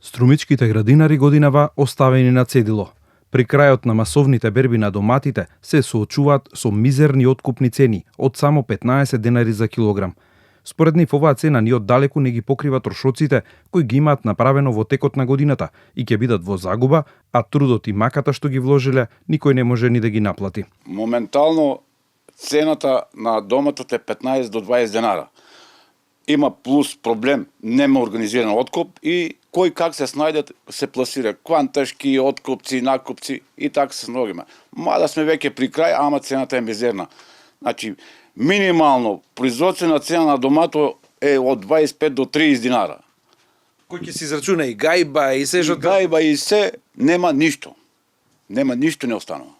Струмичките градинари годинава оставени на цедило. При крајот на масовните берби на доматите се соочуваат со мизерни откупни цени од само 15 денари за килограм. Според нив оваа цена ни оддалеку не ги покрива трошоците кои ги имаат направено во текот на годината и ќе бидат во загуба, а трудот и маката што ги вложиле никој не може ни да ги наплати. Моментално цената на доматот е 15 до 20 денара. Има плюс проблем, нема организиран откуп и кој как се снајдат се пласира кванташки, откупци, накупци и така се сногиме. Мада сме веќе при крај, ама цената е мизерна. Значи, минимално производствена цена на домато е од 25 до 30 динара. Кој ќе се израчуна и гајба и се што гајба и се, нема ништо. Нема ништо не останува.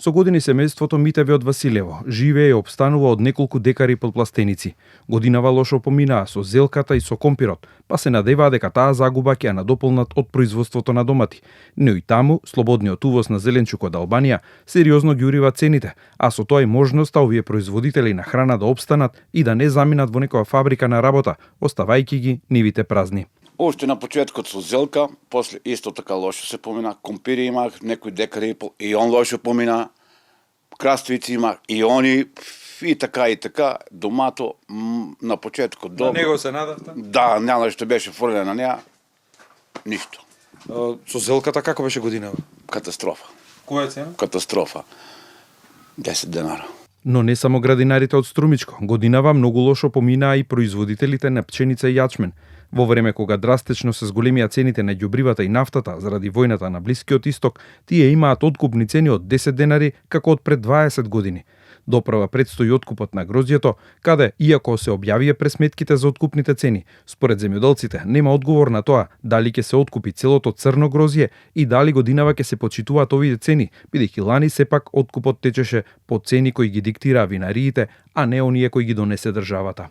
Со години семејството Митеве од Василево живее и обстанува од неколку декари подпластеници. Годинава лошо поминаа со зелката и со компирот, па се надеваа дека таа загуба ќе ја надополнат од производството на домати. Но и таму, слободниот увоз на зеленчук од Албанија сериозно ги урива цените, а со тоа и можноста овие производители на храна да опстанат и да не заминат во некоја фабрика на работа, оставајќи ги нивите празни. Уште на почетокот со зелка, после исто така лошо се помина, компири имах, некои декари и он лошо помина, краставици имах и они и така, домато на почетокот добро. На него се надавте? Да, няма што беше фрлено на неа, ништо. Со зелката како беше годинава? Катастрофа. Која цена? Катастрофа. 10 денара. Но не само градинарите од Струмичко. Годинава многу лошо поминаа и производителите на пченица и јачмен. Во време кога драстично се зголемија цените на ѓубривата и нафтата заради војната на Блискиот Исток, тие имаат откупни цени од 10 денари како од пред 20 години. Доправа предстои откупот на гроздјето, каде, иако се објавија пресметките за откупните цени, според земјоделците нема одговор на тоа дали ќе се откупи целото црно гроздје и дали годинава ќе се почитуваат овие цени, бидејќи лани сепак откупот течеше по цени кои ги диктираа винариите, а не оние кои ги донесе државата.